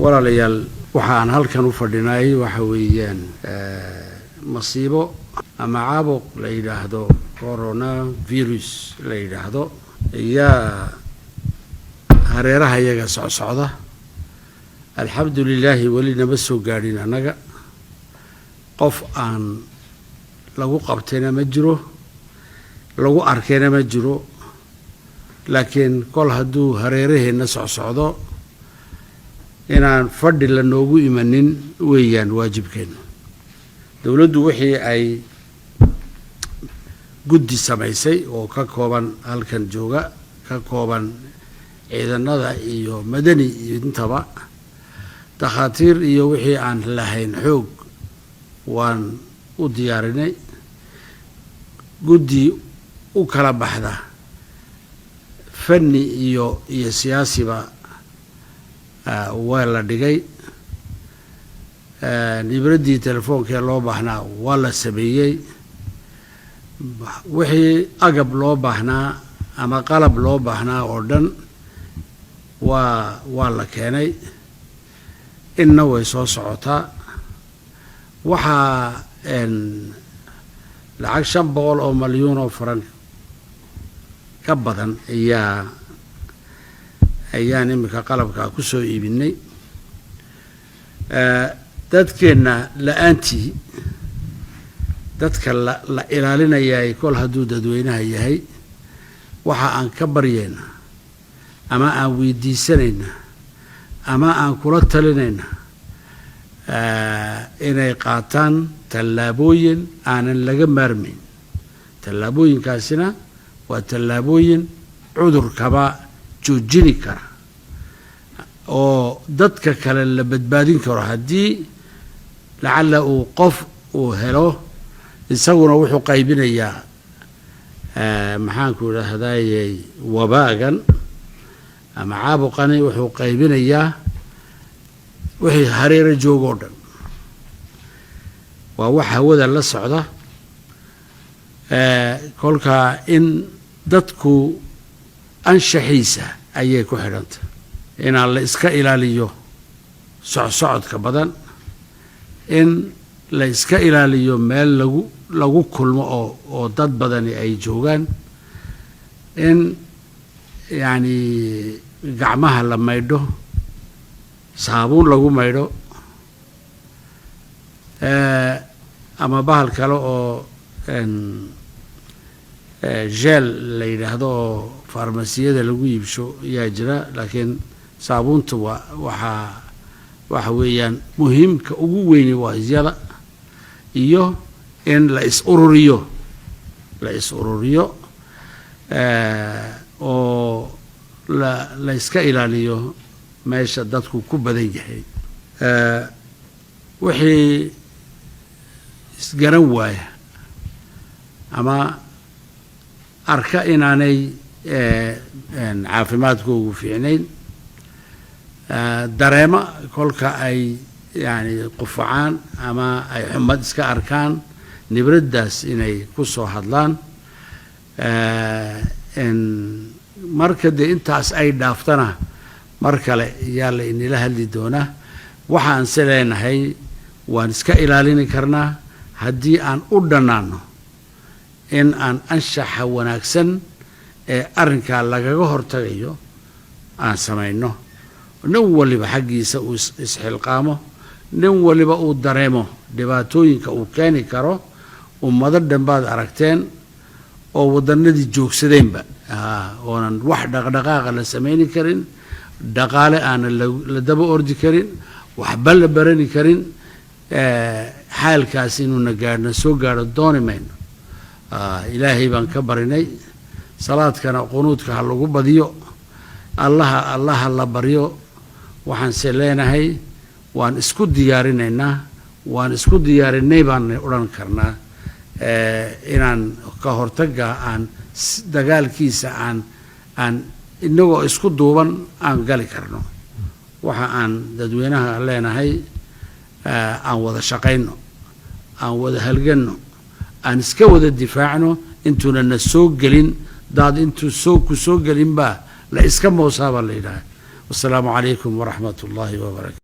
Walaalayaal, waxaan halkan u fadhinay waxa weeyaan masiibo ama caabuq la yidhaahdo coronavirus la yidhaahdo ayaa hareeraha iyaga socsocda. Alxamdu lilaahi, weli nama soo gaadhin annaga. Qof aan lagu qabtayna ma jiro, lagu arkayna ma jiro. Laakiin kol hadduu hareeraheenna socsocdo, inaan fadhi la noogu imanin weeyaan waajibkeennu. Dowladdu wixii ay guddi samaysay oo ka kooban halkan jooga, ka kooban ciidanada iyo madani iyo intaba, takhaatiir iyo wixii aan lahayn xoog waan u diyaarinay. Guddi u kala baxda fanni iyo siyaasiba waa la dhigay. Nibraddii telefoonkaee loo baahnaa waa la sameeyey. Wixii agab loo baahnaa ama qalab loo baahnaa oo dhan waa la keenay, inna way soo socotaa. Waxaa lacag 500 oo malyuun oo farank ka badan ayaan iminka qalabkaa ku soo iibinay. Dadkeenna la-aantii, dadka la ilaalinayay kol hadduu dadweynaha yahay, waxa aan ka baryayna ama aan weydiisanayna ama aan kula talinayna inay qaataan tallaabooyin aanan laga maarmayn. Tallaabooyinkaasina waa tallaabooyin cudurkaba joojini kara oo dadka kale la badbaadin karo. Haddii lacalla uu qof uu helo, isaguna wuxuu qaybinayaa, maxaanku idhaahdayey, wabaagan ama caabuqani wuxuu qaybinayaa wixii hareero joogo o dhan. Waa wax hawada la socda. Kolkaa in dadku anshaxiisa ayay ku xidhanta inaan la iska ilaaliyo socsocodka badan, in la iska ilaaliyo meel lagu kulmo oo dad badani ay joogaan, in yacni gacmaha la maydho, saabuun lagu maydho ama bahal kale oo gel la yidhaahdo oo farmasiyada lagu iibsho ayaa jira. Laakiin saabuunta waa waxa weeyaan muhiimka ugu weyni waa isyada iyo in la is ururiyo oo la iska ilaaliyo meesha dadku ku badan yahay. Wixii isgaran waaya ama arka inaanay caafimaadkoogu fiicnayn, dareema kolka ay yani qufacaan ama ay xumad iska arkaan, nibraddaas inay ku soo hadlaan. Marka dee intaas ay dhaaftana, mar kale yaa la inila hadli doonaa. Waxaan se leenahay, waan iska ilaalini karnaa haddii aan u dhannaano in aan anshaxa wanaagsan ee arrinkaa lagaga hortagayo aan samayno. Nin waliba xaggiisa uu isxilqaamo, nin waliba uu dareemo dhibaatooyinka uu keeni karo. Ummado dhan baad aragteen oo waddanadii joogsadeenba, oonan wax dhaqdhaqaaqa la samayni karin, dhaqaale aanan la daba ordi karin, waxba la barani karin. Xaalkaas inuuna gaadhna soo gaadho dooni mayno. Ilaahay baan ka barinay. Salaadkana qunuudka ha lagu badiyo, Allaha la baryo. Waxaanse leenahay, waan isku diyaarinaynaa, waan isku diyaarinay baan odhan karnaa inaan ka hortagga aan dagaalkiisa aan inagoo isku duuban aan gali karno. Waxa aan dadweynaha leenahay, aan wada shaqayno, aan wada halganno, aan iska wada difaacno intuuna na soo gelin. Daad intuu soo ku soo gelin baa la iska moosaa baa la yidhaha. Wasalaamu calaykum waraxmat ullaahi wabarakatu.